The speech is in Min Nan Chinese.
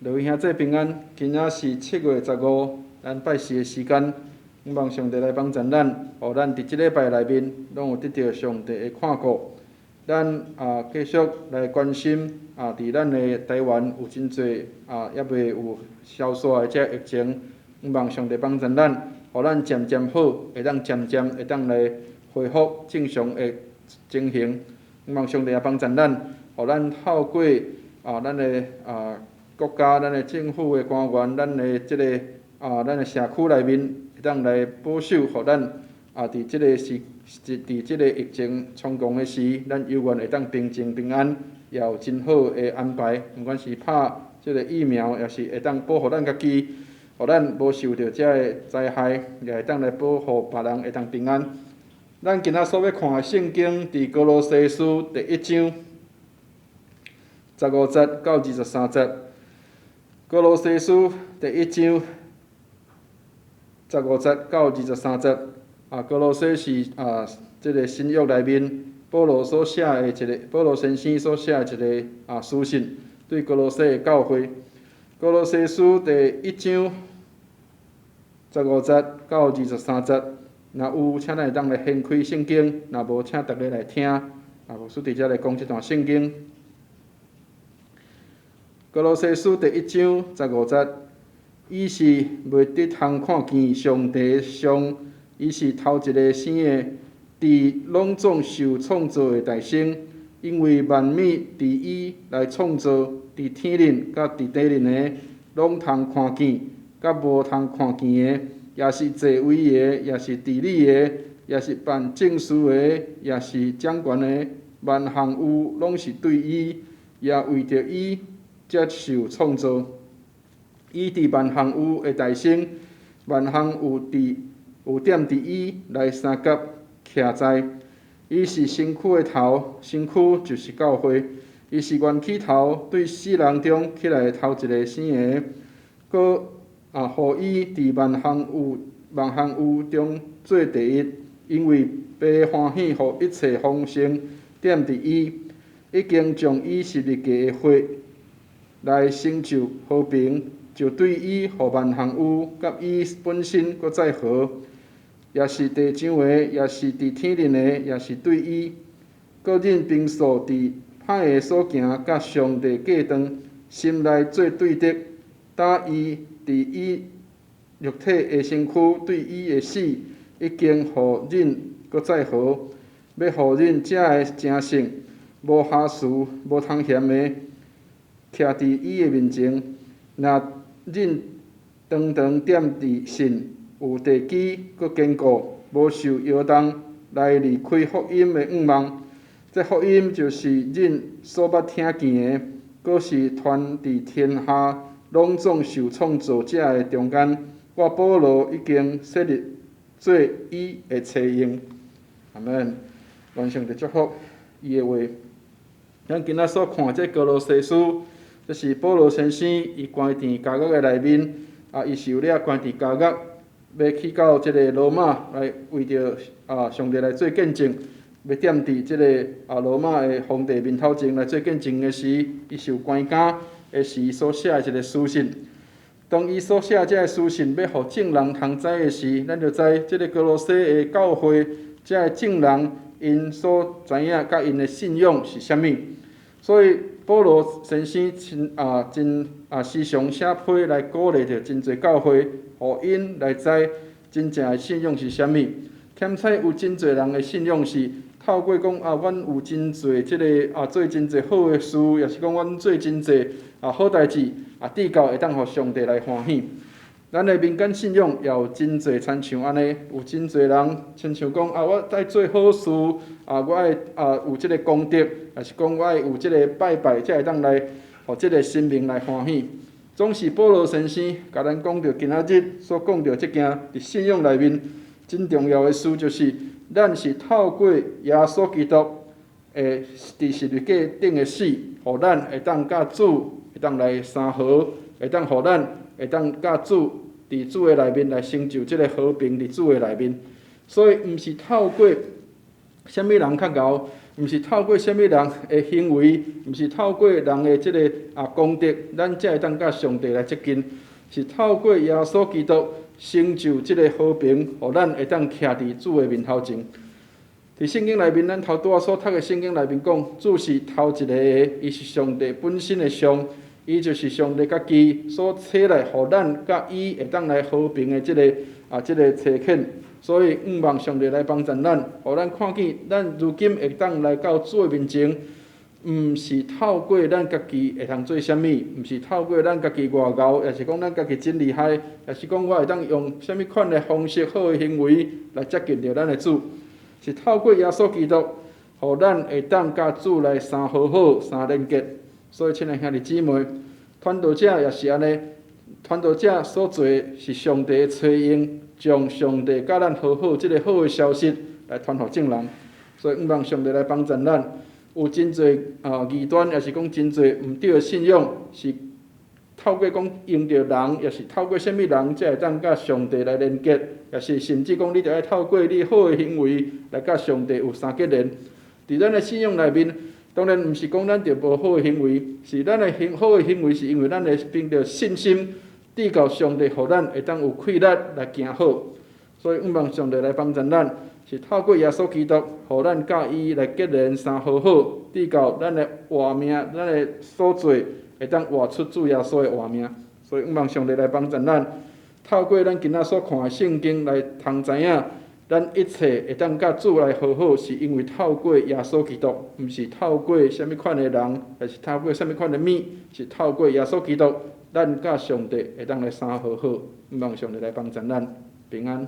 各位兄弟平安，今仔是7月15，咱拜四的時間，希望上帝來幫助咱，予咱佇這禮拜內面，攏有得著上帝的看顧。咱啊繼續來關心啊，佇咱的台灣有真濟啊，猶未有消煞的這疫情，希望上帝幫助咱，予咱漸漸好，會當漸漸會當來恢復正常的情形。希望上帝也幫助咱，予咱透過啊，咱的啊國家、咱的政府的官員、咱的這个啊，咱的社區內面，會當來保守，予咱啊，佇這个時，佇這个疫情衝狂的時，咱猶原會當平靜平安，也有真好的安排。毋管是拍這个疫苗，抑是會當保護咱家己，予咱無受著這个災害，也會當來保護別人會當平安。咱今仔所欲看的聖經，佇歌羅西書第一章15節到23節。歌羅西書第一章十五節到二十三節，啊，歌羅西是啊，這个新約內面保羅所寫的一个保羅先生所寫的一个啊書信，對歌羅西的教會。歌羅西書第一章十五節到二十三節，若有，請咱會當來掀開聖經；若無，請逐家來聽。啊，牧師佇遮來講這段聖經。歌羅西書第一章十五節，伊是袂得通看見上帝的像，伊是頭一个生的，佇攏總受創造的大先，因為萬物佇伊來創造，佇天頂佮佇地頂的，攏通看見，佮無通看見的，也是坐位的，也是治理的，也是辦政事的，也是掌權的，萬項有攏是對伊，也為著伊才受創造。伊佇萬項有的大先，萬項有佇有踮佇伊來相佮徛在。伊是身軀的頭，身軀就是教會。伊是元起頭，對死人中起來的頭一个生的，閣啊，予伊佇萬項有萬項有中做第一，因為爸歡喜予一切豐盛踮佇伊，已經將伊十字架的血來成就和平，就對伊予萬項有佮伊本身閣再和，也是地上的，也是佇天頂的，也是對伊個人平素佇歹的所行，佮上帝隔斷，心內做對敵，打伊佇伊肉體的身軀對伊的死，已經予恁閣再和，欲予恁遮的成聖，無瑕疵、無通嫌的，徛佇伊的面前。若恁常常踮佇信，有地基，閣堅固，無受搖動，來離開福音的向望。這福音就是恁所捌聽見的，閣是傳佇天下攏總受創造者的中間。我保羅已經設立做伊的冊印。阿門。願上帝祝福伊的話。咱今仔所看這歌羅西書，這是保羅先生伊關佇監獄的內面，啊，伊受了關佇監獄，欲去到這个羅馬來為著啊上帝來做見證，欲踮佇這个啊羅馬的皇帝面頭前來做見證的時，伊受關監的時所寫的一个書信。當伊所寫這个書信欲予眾人通知的時，咱就知這个歌羅西的教會，這个眾人𪜶所知影佮𪜶的信仰是啥物。所以保羅先生真啊真啊時常寫批來鼓勵著真濟教會，予𪜶來知真正的信仰是啥物。欠彩有真濟人的信仰是透過講啊，阮有真濟這个啊做真濟好的事，抑是講阮做真濟啊好代誌，啊至到會當予上帝來歡喜。咱的民間信仰也有真濟親像按呢，有真濟人親像講啊，我愛做好事，啊，我愛啊有這个功德，抑是講我愛有這个拜拜，才會當來予這个神明來歡喜。總是保羅先生共咱講著今仔日所講著這件佇信仰內面真重要的事，就是咱是透過耶穌基督的佇十字架頂的死，予咱會當佮主會當來相和，會當予咱會當佮主佇主的內面來成就這个和平佇主的內面。所以，毋是透過啥物人較𠢕，毋是透過啥物人的行為，毋是透過人的這个功德，咱才會當佮上帝來接近。是透過耶穌基督成就這个和平，予咱會當徛佇主的面頭前。佇聖經內面，咱頭拄仔所讀的聖經內面講，主是頭一個的，伊是上帝本身的像，伊就是上帝家己所差來，予咱佮伊會當來和平的這个差遣。所以，向望上帝來幫助咱，予咱看見咱如今會當來到主的面前，毋是透過咱家己會通做啥物，毋是透過咱家己偌𠢕，抑是講咱家己真厲害，抑是講我會當用啥物款的方式、好的行為來接近著咱的主，是透過耶穌基督，予咱會當佮主來相和好、相連結。所以，親愛兄弟姊妹，傳道者也是按呢，傳道者所做的是上帝的差用，將上帝佮咱和好這个好的消息來傳予眾人。所以，向望上帝來幫助咱。有真濟異端，抑是講真濟毋對的信仰，是透過講用著人，抑是透過啥物人，才會當佮上帝來連結，抑是甚至講你著愛透過你好的行為來佮上帝有相結連。佇咱的信仰內面，當然毋是講咱著無好的行為，是咱的行好的行為，是因為咱的憑著信心，得到上帝予咱會當有氣力來行好。所以，向望上帝來幫助咱，是透過耶穌基督，予咱佮伊來結連相和好，直到咱的活命，咱的所做會當活出主耶穌的活命。所以，向望上帝來幫助咱，透過咱今仔所看的聖經來通知影，咱一切會當佮主來和好，是因為透過耶穌基督，毋是透過啥物款的人，抑是透過啥物款的物，是透過耶穌基督，咱佮上帝會當來相和好。向望上帝來幫助咱，平安。